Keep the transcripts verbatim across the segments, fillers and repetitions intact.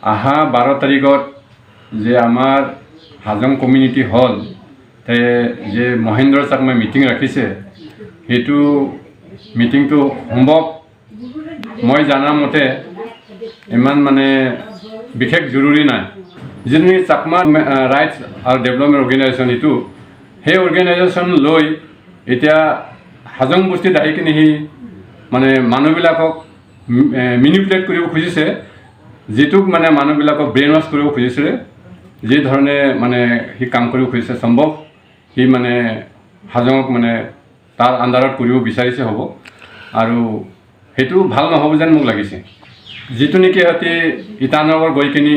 অহা বাৰ তাৰিখত যে আমাৰ হাজং কমিউনিটি হল তে যে মহেন্দ্ৰ চাকমাই মিটিং ৰাখিছে, সেইটো মিটিংটো সম্ভৱ মই জানা মতে ইমান মানে বিশেষ জৰুৰী নাই। যিটো নেকি চাকমা, আহ, ৰাইটছ আৰু ডেভেলপমেণ্ট অৰ্গেনাইজেশ্যন এইটো, সেই অৰ্গেনাইজেশ্যন লৈ এতিয়া হাজং বস্তিত আহি কিনে সি মানে মানুহবিলাকক মি-, এ, মেনিপুলেট কৰিব খুজিছে, যিটোক মানে মানুহবিলাকক ব্ৰেইন ৱাছ কৰিব খুজিছিলে, যি ধৰণে মানে সি কাম কৰিব খুজিছে সম্ভৱ, সি মানে হাজঙক মানে তাৰ আণ্ডাৰত কৰিব বিচাৰিছে হ'ব। আৰু সেইটো ভাল নহ'ব যেন মোক লাগিছে। যিটো নেকি সিহঁতে ইটানগৰ গৈ কিনি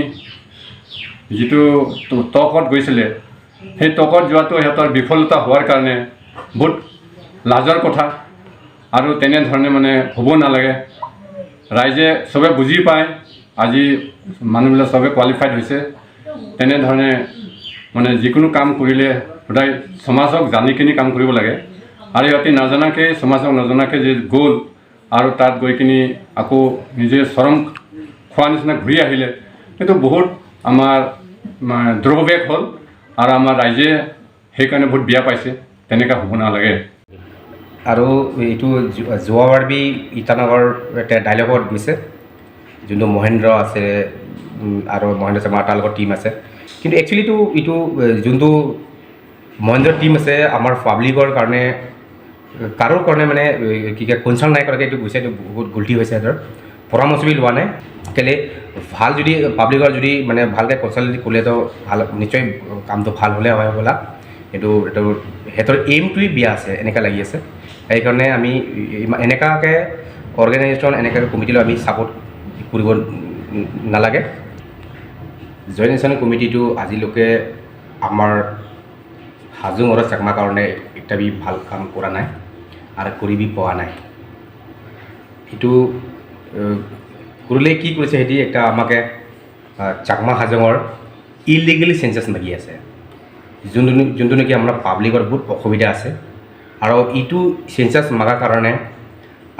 যিটো ট-, টকত গৈছিলে, সেই টকত যোৱাটো সিহঁতৰ বিফলতা হোৱাৰ কাৰণে বহুত লাজৰ কথা। আৰু তেনেধৰণে মানে হ'ব নালাগে। ৰাইজে চবে বুজি পায়, আজি মানুহবিলাক চবে কোৱালিফাইড হৈছে। তেনেধৰণে মানে যিকোনো কাম কৰিলে সদায় সমাজক জানি কিনি কাম কৰিব লাগে। আৰু সিহঁতে নাজানাকে, সমাজক নজনাকে যে গ'ল আৰু তাত গৈ কিনি আকৌ নিজে চৰম খোৱা নিচিনা ঘূৰি আহিলে, এইটো বহুত আমাৰ, মানে, ড্ৰবেক হ'ল। আৰু আমাৰ ৰাইজে সেইকাৰণে বহুত বেয়া পাইছে, তেনেকা হ'ব নালাগে। আৰু এইটো যো-, যোৱাবাৰ বি ইটানগৰ এটা ডাইলগত গৈছে, যোনটো মহেন্দ্ৰ আছে, উম, আৰু মহেন্দ্ৰ শৰ্মা তাৰ লগত টিম আছে। কিন্তু একচুৱেলিটো এইটো, এ, যোনটো মহেন্দ্ৰ টিম আছে, আমাৰ পাব্লিকৰ কাৰণে, কাৰোৰ কাৰণে মানে, এ, কি কয়, কনচাল্ট নাই কৰাকে এইটো গৈছে, এইটো বহুত গলটি হৈছে সিহঁতৰ। পৰামৰ্শ বি লোৱা নাই। কেলে ভাল যদি পাব্লিকৰ যদি মানে ভালকে কনচাল্ট কৰিলে তো ভাল, নিশ্চয় কামটো ভাল হ'লে হয় হ'বলা। এইটো, এইটো সিহঁতৰ এইমটোৱেই বিয়া আছে, এনেকা লাগি আছে। সেইকাৰণে আমি ইমা-, এনেকাকে অৰ্গেনাইজেশ্যন, এনেকাকে কমিটিলৈ আমি ছাপোৰ্ট কৰিব নালাগে। জইণ্ট একশ্যন কমিটিটো আজিলৈকে আমাৰ হাজং আৰু চাকমা কাৰণে একটা বি ভাল কাম কৰা নাই আৰু কৰি বি পোৱা নাই। এইটো, এ, কৰিলে কি কৰিছে, সিহঁতি একটা আমাকে, আ, চাকমা হাজঙৰ ইলিগেলি চেঞ্চাছ মাগি আছে, যোনটো নে-, যোনটো নেকি আমাৰ পাব্লিকৰ বহুত অসুবিধা আছে। আৰু এইটো চেঞ্চাছ মাগাৰ কাৰণে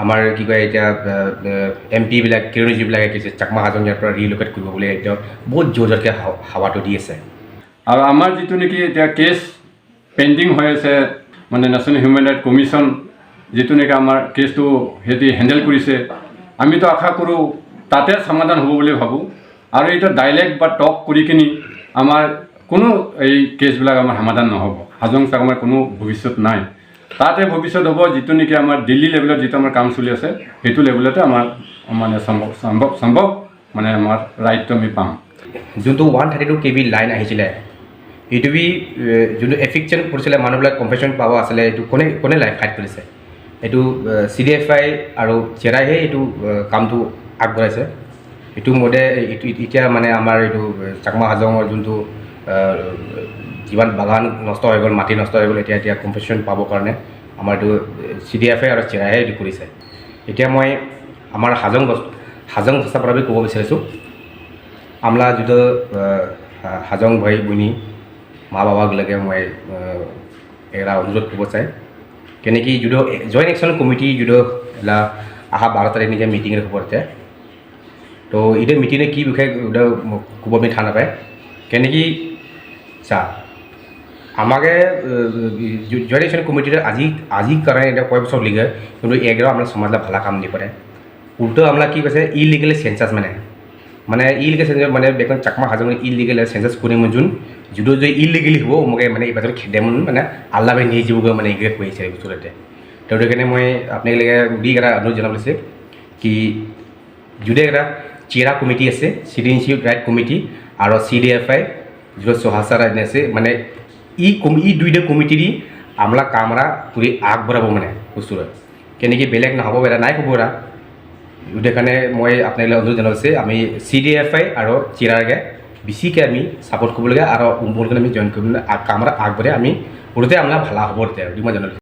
আমাৰ কি কয় এতিয়া, আ, আ, এম পিবিলাকে, কিৰণজীবিলাকে কৈছে চাকমা হাজং ইয়াৰ পৰা ৰিল'কেট কৰিব বুলি একদম বহুত জোৰ জোৰকে হাৱা-, হাৱাটো দি আছে। আৰু আমাৰ যিটো নেকি এতিয়া কেছ পেণ্ডিং হৈ আছে, মানে নেশ্যনেল হিউমেন ৰাইট কমিশ্যন যিটো নেকি আমাৰ কেছটো সিহঁতি হেণ্ডেল কৰিছে, আমিতো আশা কৰোঁ তাতে সমাধান হ'ব বুলি ভাবোঁ। আৰু এইটো ডাইলেক্ট বা টক কৰি কিনি আমাৰ কোনো এই কেছবিলাক আমাৰ সমাধান নহ'ব। হাজং চাকমাৰ কোনো ভৱিষ্যত নাই। তাতে ভৱিষ্যত হ'ব যিটো নেকি আমাৰ দিল্লী লেভেলত যিটো আমাৰ কাম চলি আছে, সেইটো লেভেলতে আমাৰ মানে সম্ভৱ, সম্ভৱ, সম্ভৱ মানে আমাৰ ৰাইটটো আমি পাম। যোনটো one thirty two K V line আহিছিলে, এইটো বি, এ, যোনটো এফিকশ্যন পৰিছিলে, মানুহবিলাক কম্পেনচেশ্যন পাব আছিলে, এইটো কোনে, কোনে লাইন ফাইট কৰিছে? এইটো, এ, চি ডি এফ আই আৰু চেৰাইহে এইটো, এ, কামটো আগবঢ়াইছে। এইটো মতে এইটো, এতিয়া মানে আমাৰ এইটো, এ, চাকমা হাজঙৰ যোনটো, এ, যিমান বাগান নষ্ট হৈ গ'ল, মাটি নষ্ট হৈ গ'ল, এতিয়া, এতিয়া কম্পেনচেশ্যন পাবৰ কাৰণে আমাৰ এইটো, এ, চি ডি এফ আই আৰু চেৰাইহে এইটো কৰিছে। এতিয়া মই আমাৰ হাজং বস-, হাজং ভাষা পৰা আমি ক'ব বিচাৰিছোঁ। আমলা যুদো, আহ, হাজং ভাই বুনি মা বাবাক লাগে মই, আহ, এরা অনুরোধ করব চাই। কেনে কি যুদো জয়েন্ট একশন কমিটি যুদো এলা আহা বারো তারিখ নিকে মিটিং এর খবর তে। তো ইদে মিটিং এ কি বিষয়ে উদা খবর মি থানা পায়। কেনে কি চা, আমাকে, আহ, জয়েন্ট একশন কমিটির আজি, আজি কারণে এটা কয় বছর লিগে, কিন্তু এগুলো আমরা সমাজে ভালো কাম নিয়ে করে। উল্টো আমলা কি কৈছে, ইলিগেল চেঞ্চাছ মানে, মানে ইলিগেল চেঞ্চাছ মানে বেকন চাকমা হাজং ইলিগেল চেঞ্চাছ কৰি মন যোন, যুদো যে ইলিগেলি হ'ব, মোকে মানে এই বছৰ খেদে মন মানে আল্লাহ ভাই নিয়ে যাবগৈ মানে এগুলো কৈছে বছৰতে। তো সেইকাৰণে মই আপোনালোকে বুলি এটা অনুৰোধ জনাব বিচাৰিছোঁ কি যুদে এটা চেৰা কমিটি আছে, চিটিজেনশ্বিপ ৰাইট কমিটি আৰু চি ডি এফ আই, যুদে চহাচাৰ আছে, মানে ই কমি-, ই দুইটা কমিটি দি আমলা কামৰা কৰি আগবঢ়াব মানে বস্তুৰে। কেনেকে বেলেগ নহ'ব, বেৰা নাই ক'ব বেৰা। গতিকে কাৰণে মই আপোনালোকক অনুৰোধ জনাইছোঁ, আমি চি ডি এফ আই আৰু চিৰাৰকে বেছিকৈ আমি ছাপোৰ্ট কৰিব লাগে আৰু মোৰ কাৰণে আমি জইন কৰিব লাগে, আগ-, কামৰা আগবাঢ়ে আমি সৰুতে আমলা ভালা হ'ব তেতিয়া, বুলি মই জনালোঁ।